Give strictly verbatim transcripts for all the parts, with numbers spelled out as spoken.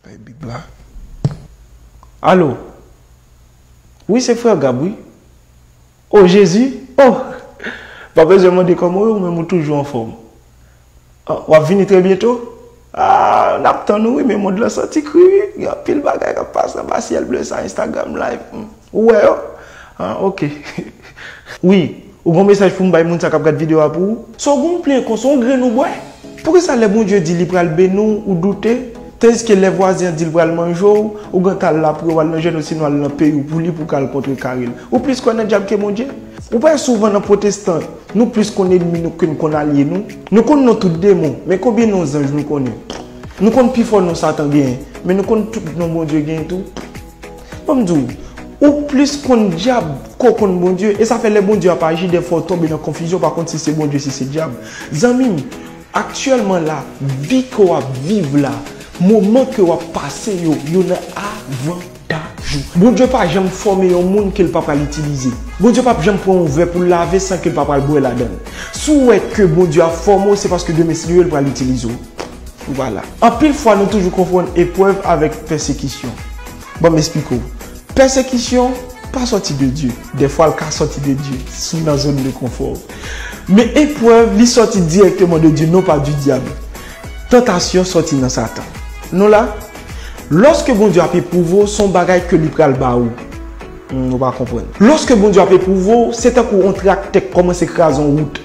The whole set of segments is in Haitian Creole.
Bay bib la. Alo. Wi, se frè Gab, wi. O, Jezi. O, pa bezwen mande kòman w ye, ou menm ou toujou anfòm. Ah, w ap vini trè byento? Ah, n ap tann ou, wi, men mond lan santi kri, wi. Gen anpil bagay k ap pase anba syèl ble sa, Instagram live. Hmm. Ou wè yo? Ah, oke. Wi, ou gon mesaj pou m bay moun sa k ap gad videyo a pou ou? So gon plen konsa, yon grenn ou bwè? Poukisa lè Bondye di li pral beni w, ou doute, tandiske lè vwazen an di l pral manje w, ou gentan al lapre w al nan jèn, osinon al nan peyi w pou li pou w ka al kontrekare l? Ou plis kwè nan dyab ke Bondye? Ou pa wè souvan nan pwotestan, nou plis konn ènmi nou ke n konn alye nou? Nou konn non tout demon, men konbyen non zanj nou konnen? Nou konn pifò non Satan genyen, men nou konn tout non Bondye genyen tou? Ban m di w, ou plis konn dyab ke w konn Bondye, e sa fè lè Bondye ap aji, dèfwa w tonbe nan konfizyon, w pa konn si se Bondye, si se dyab. Zanmi m, aktyèlman la, vi ke w ap viv la, moman ke w ap pase yo, yo nan avantaj ou. Bondye pa janm fòme yon moun ke l pa pral itilize. Bondye p ap janm pran yon vè pou l lave san ke l pa pral bwè ladan l. Si w wè ke Bondye ap fòme w, se paske demen, si Dye vle, l pral itilize w. Vwala. Anpil fwa, nou toujou konfonn eprèv avèk pèsekisyon. Ban m esplike w. Pèsekisyon pa sòti de Dye. Dèfwa, l ka sòti de Dye si w nan zòn de konfò w. Men eprèv, li sòti dirèkteman de Dye, non pa du diable. Tantasyon sòti nan Satan. Nou la? Lòske Bondye ap epwouve w, se yon bagay ke li pral ba ou. Hmm, ou pa konprann. Lòske Bondye ap epwouve w, se tankou yon traktè k kòmanse kraze yon wout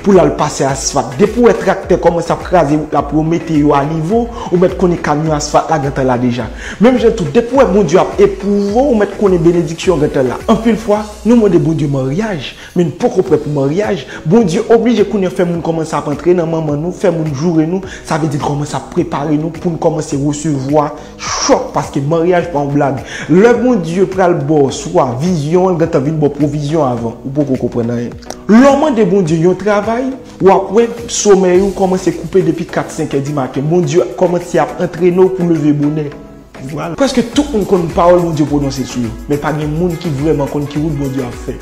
pou l al pase asfalt. Depi w wè traktè kòmanse ap kraze wout la pou yo mete yo a nivo, ou mèt konnen kamyon asfalt la gentan la deja. Menm jan tou, depi w wè Bondye ap epwouve w, ou mèt konnen benediksyon gentan la. Anpil fwa, nou mande Bondye maryaj, men n poko prè pou maryaj. Bondye oblije kounye a fè moun kòmanse ap antre nan manman nou, fè moun joure nou, sa vle di l kòmanse ap prepare nou pou n kòmanse resevwa chòk, paske maryaj pa yon blag. Lè Bondye pral ba w swa vizyon an, l gentan vin ba w pwovizyon avan. Ou poko konprann anyen. Lè w mande Bondye yon travay, w ap wè somèy ou kòmanse koupe depi kat, senk è di maten. Bondye kòmanse ap antrene w pou leve bonè. Vwala. Prèske tout moun konn pawòl Bondye pwononse sou yo, men pa gen moun ki vrèman konn ki wout Bondye ap fè.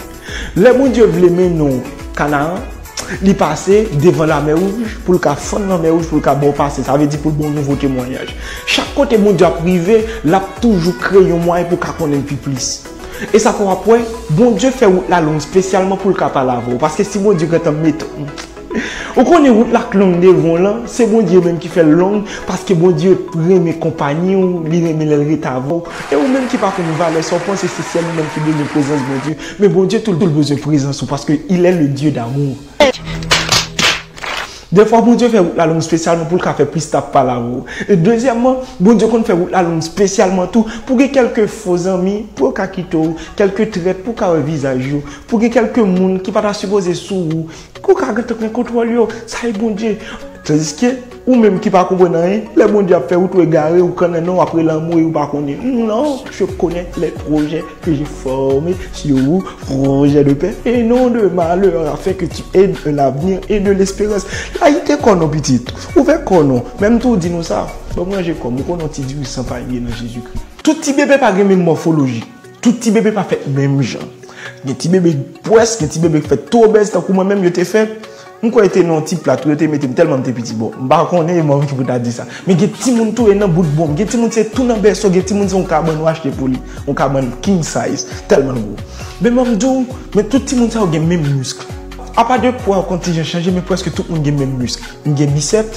Lè Bondye vle mennen w Kanaan, li pase devan Lamè Wouj pou l ka fann Lamè Wouj, pou l ka ba w pase. Sa vle di pou l ba w nouvo temwayaj. Chak kote Bondye ap rive, l ap toujou kreye yon mwayen pou w ka konnen l pi plis. E sa fè w ap wè, Bondye fè wout la long espesyalman pou l ka pale avè w. Paske si Bondye gentan mete w, ou konnen wout la k long devan w lan, se Bondye menm ki fè l long, paske Bondye renmen konpayi w, li renmen lè l ret avè w. E ou menm ki pa konn valè sa w, panse se sèl ou menm ki bezwen prezans Bondye. Men Bondye tou, tou l bezwen prezans ou, paske il est le Dieu d'amour. Dèfwa, Bondye fè wout la long espesyalman pou l ka fè plis tap pale avè w. E dezyèmman, Bondye konn fè wout la long espesyalman tou pou gen kèlke fo zanmi, pou yo ka kite w, kèlke trèt pou w ka wè vizaj yo, pou gen kèlke moun ki pa ta sipoze sou ou, pou w ka gentan pran kontwòl yo. Sa e Bondye. Tandiske, ou menm ki pa konprann anyen, lè Bondye ap fè wout ou egare, ou kanmenm w ap rele anmwe, ou pa konnen. Non, je connais les projets que j'ai formés sur vous, projet de paix et non de malheur, afin que tu aies un avenir et de l'espérance. Layite kò non, pitit. Ouvè kò non. Menm tou di nou sa. Ban m ranje kò m. Ou konnen yon ti diri san panye nan Jezikri. Tout ti bebe pa gen menm mòfoloji. Tout ti bebe pa fèt menm jan. Gen ti bebe pwès, gen ti bebe k fèt twò obèz, tankou mwen menm, yo te fè. M kwè yo te nan yon ti plat, yo te mete m tèlman m te piti. Bon, m pa konnen, e mwen ki pou ta di sa. Men gen timoun tou, e nan bout bonm. Gen timoun se tou nan bèso, gen timoun se yon kabann ou achte pou li. Yon kabann king size, tèlman l gwo. Men mwen m di w, men tout timoun sa yo gen menm misk. Apa de pwa yo konn ti jan chanje, men prèske tout moun gen menm misk. M gen bisèp,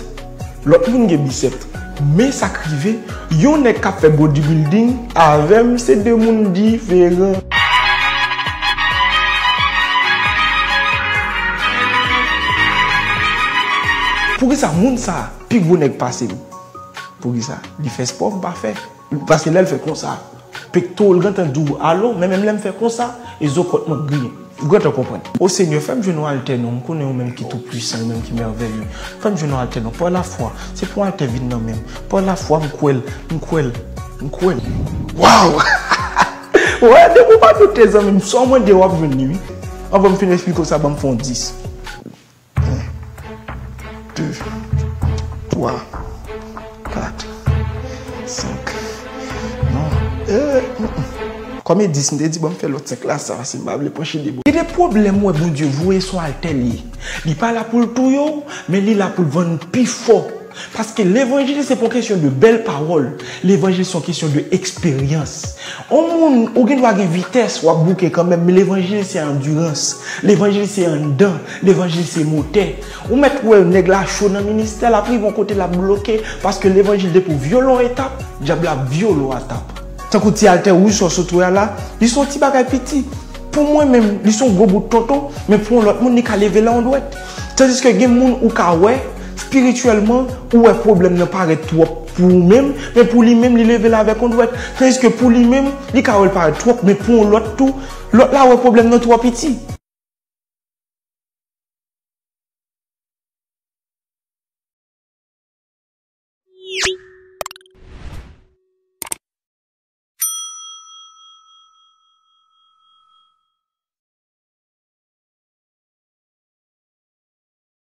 lòt moun gen bisèp. Men sa k rive, yon nèg k ap fè bodybuilding avè m se de moun diferan. Poukisa moun sa pi gwo nèg pase m? Poukisa? Li fè spò, m pa fè. Paske lè l fè konsa, pekto l gentan di w alon, men menm lè m fè konsa, e zo kòt mwen griyen. Ou gentan konprann. O Senyè, fè m jwenn yon altè non, m konnen ou menm ki tou pwisan, ou menm ki mèvèye. Fè m jwenn yon altè non, pa lafwa. Se pou yon altè vin nan men m. Pa lafwa, m kwè l, m kwè l, m kwè l. Waw! Wè, depi w pa doute, zanmi m, sa w mande w ap jwenn li, wi. Anvan m fin eksplike w sa, ban m fè yon dis. En, de, twa, kat, senk. Non. Eh, mm, mm. Kòm e dis, m te di, ban m fè lòt senk la, sa, si m pa vle panche de bò. Gen de pwoblèm, wè, Bondye voye sou altè li. Li pa la pou l touye w, men li la pou l vann pi fò. Paske levanjil se pa yon kesyon de bèl pawòl. Levanjil se yon kesyon de eksperyans. On moun, ou gen dwa gen vitès, w ap bouke kanmenm, men levanjil se andirans. Levanjil se anndan. Levanjil se motè. Ou mèt wè nèg la cho nan ministè, l ap rive yon kote l ap bloke, paske levanjil depi w vyole yon etap, dyab la ap vyole w atap. Tankou ti altè wouj sa w sot wè a la, li se yon ti bagay piti. Pou mwen menm, li se yon gwo bout tonton, men pou yon lòt moun, li ka leve la yon dwèt. Tandiske gen moun ou ka wè, espirityèlman, ou wè pwoblèm nan parèt twòp pou ou menm, men pou li menm, li leve la avèk yon dwèt. Tandiske pou li menm, li ka wè l parèt twòp, men pou yon lòt tou, lòt la wè pwoblèm nan twò piti.